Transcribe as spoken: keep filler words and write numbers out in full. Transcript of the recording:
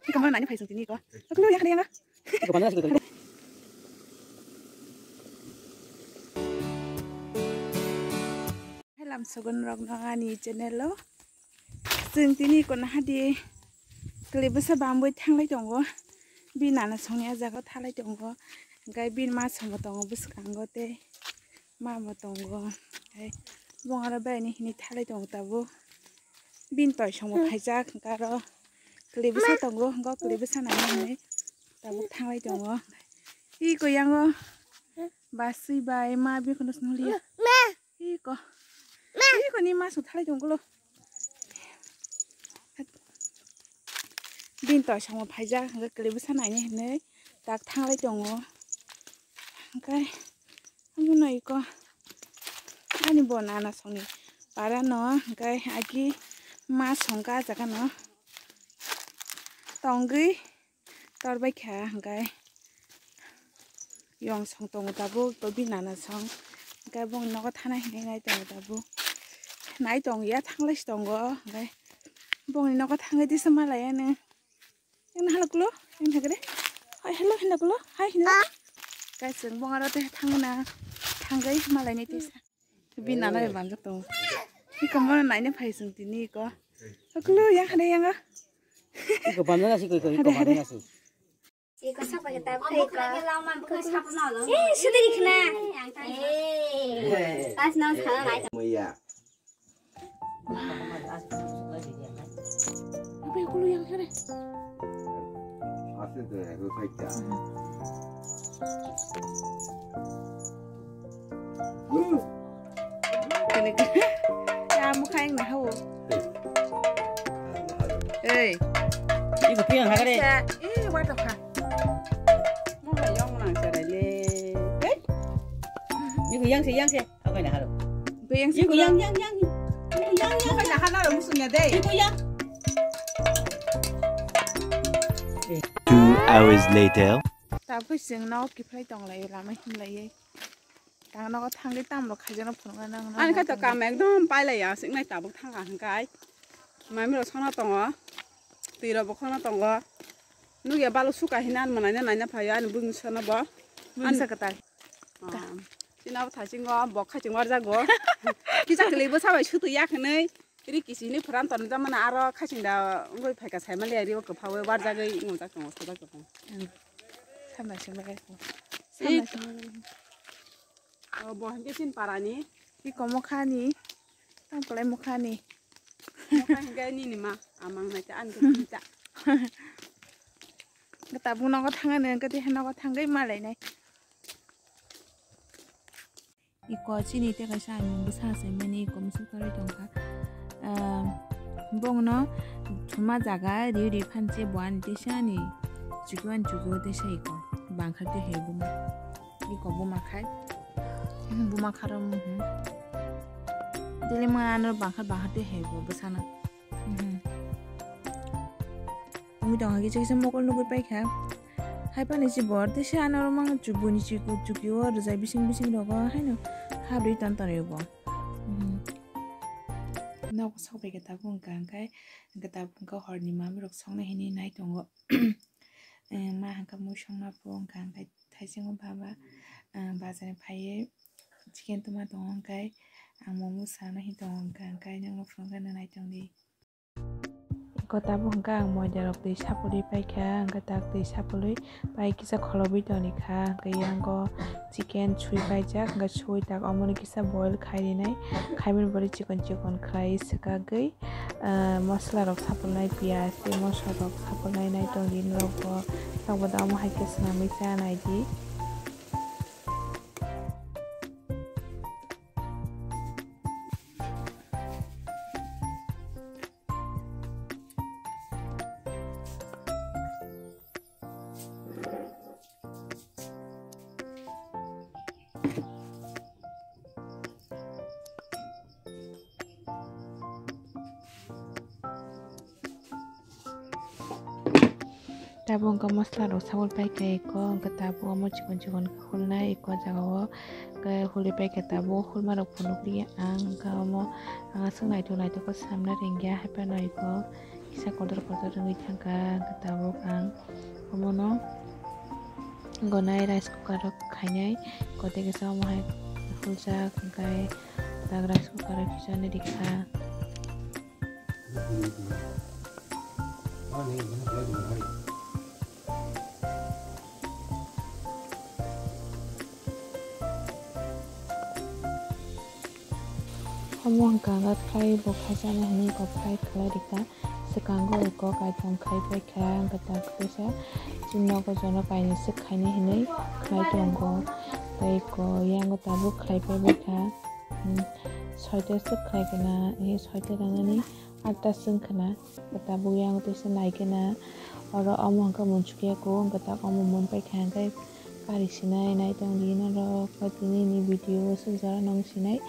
Iko mana nani phai sung tini iko. Aku lu yang ada yang ah. Iko mana sih? Hai lam sogon rok no ani channel o. Chwng tini iko naha di kwlwi bwsa bambwi thanglai tongo. Bini nana songni ah jaga o thalai tongo. Hwnkhe bini ma songbo tongo bwskango tei ma bo tongo. Hwnkhe bong aro bai ni hini thalai tongo tabuk. Bini toisong bo phaijak hwnkhe aro kwlwi bwsa tongo. Hwnkhe kwlwi bwsa nangmani tabuk thanglai tongo. Iko yango baswi bai ma bikhwno swngliya. Iko. Iko ni ma song thalai tongo lo. Bini toisong bo phaijak hwnkhe kwlwi bwsa naini hinwi tak thanglai tongo. Hwnkhe omono iko ani bo nana songni para no hwnkhe agi ma songkha ah jaga no tongwi. Tor bai kha hwnkhe yong song tongo tabuk, to bini nana song. Hwnkhe bongni nogo thana hinwi nai tongo tabuk. Nai tong ya thanglai si tongo hwnkhe bongni nogo thangwi tisa malai ano. Yang na hala kulo, yang na gre. Hai hello hinda kulo, hai hinda. Guys, chwng bong aro tei thangna thangwi malai ni tisa. Bini nana bai banjak tongo. Iko mono naina phai chwng tini iko. Akulu yang hade yang ah. Iko banjak asi ko iko iko banjak asi. Iko sapa kita iko. Eh, sudah dikenal. Eh. Tas nang sana naik. Muya. Apa yang kulu yang hade? Asli tuh ya, gue kerja. Ya, mukha yang nahawo. Hey. Iko piyang hagare. Eh, what the fuck? Mukha yang nang sarai le. Hey. Iko yang se, yang se. Apa yang haro? Iko yang se. Iko yang, yang, yang. Iko yang, yang. Mukha yang hana lo musunya deh. Iko yang. Two hours later. Tabuk chwng no kiphilai tonglai lama himlai. Tang nogo thangwi tamrok khaijano phunukna nang. Ani khaito kam ekdom pailaiya, singnai tabuk thangkha hwnkhe. Mami rok songna tongo. Twi rok bo khorna tongo. Nukya balu suka hina ani mwnaino naina phaio ani bwngwi songno bo. Bwngwi sa kwtal. Tino bo thaisingo bo khaiching warjago. Kisa kwlwi bwsa bai sutu ya khwnwi. Ri kisini phuran tonjak mani aro khaiching da wngwi phaikha saimaliya ri o kwphawi warjagwi wngjak tongo sajak tongo. Samna simi rai ko. Samna simi. O bo hwnkhe chini parani. Iko mokhani. Tang kwlai mokhani. Mokha hwnkhe nini ma amang nai ta ani khe ta. Tabuk nogo thangani hwnkhe tei nogo thangwi malainai. Iko chini tei kaisa ani bwsa achaimani iko mwswk torwi tongkha. Ah, bongno thuma jaga ri ri phanse bo ani teisa ani chukui ani chukui teisa iko bangkha tei hai buma. Iko buma khai. Buma kharo muhung. Dili ma ano bangkha bangkha tei hai bo bwsano. Mhm. Wngwi tongkha kisa kisa mokol nugwi paikha. Hai phano se bor tei se ano oro mang chubuni chuku chuki o rwjai bising bising rogo haino habri ton ton rwbo. Mhm. Nogo sok bai khe tabuk wngkha hwnkhe, hwnkhe tabuk wngkha horni mami rok songna hini nai tongo. Eh, ma hwnkha mui songna pho wngkha hwnkhe thaisingo baba, eh, bazar ni phaiwi chicken tuma tongo hwnkhe ang momo sana hin tongo hwnkha hwnkhe nokno phunukna nai tongdi. Iko tabuk hwnkhe ang moida rok twi sapulwi paikha, hwnkhe tak twi sapulwi pai kisa kholobwi tongkha, hwnkhe yango chicken sui paijak, hwnkhe sui tak omono kisa boil khai rinai, khaimani bwrwi chikon chikon khlai swkagwi, ah, mosola rok sapulnai, piyaj tei moso rok sapulnai nai tongdi norokbo, tokbo da omo hai khe swnamwi cha naidi. Tabuk wngkha masala rok sagol paikha eko, wngkha tabuk omo chikon chikon khe hulnai eko jagao, hwnkhe hulwi paikha tabuk hulmarok phunukliya ang, wngkha omo ang aswk naithok naithok khe swnamna ringya, haiphano eko kisa kotor kotor wngwi thangkha, hwnkhe tabuk ang omono gonai rice cooker o khainai, kote kisa omo hai hulsa hwnkhe tak rice cooker o kisa nai rikha. Omo hwnkha khe fry bo khaisani hinwi kok fry khlai rikha. Swkango eko kaitam khai paikha, hwnkhe tak kisa chini nogo jono kainwi swk khainai hinwi khlai tongo. Tei eko yango tabuk khlai paibaikha. Hmm, soita swk khlai khna, eh, soita rwnani atta swng khna. Tabuk yango teisa nai khna. Oro omo hwnkhe munsukya kho, hwnkhe tak omo munpaikha hwnkhe kari sinai nai tongdi norok. Tini ni video o swk jora nang sinai.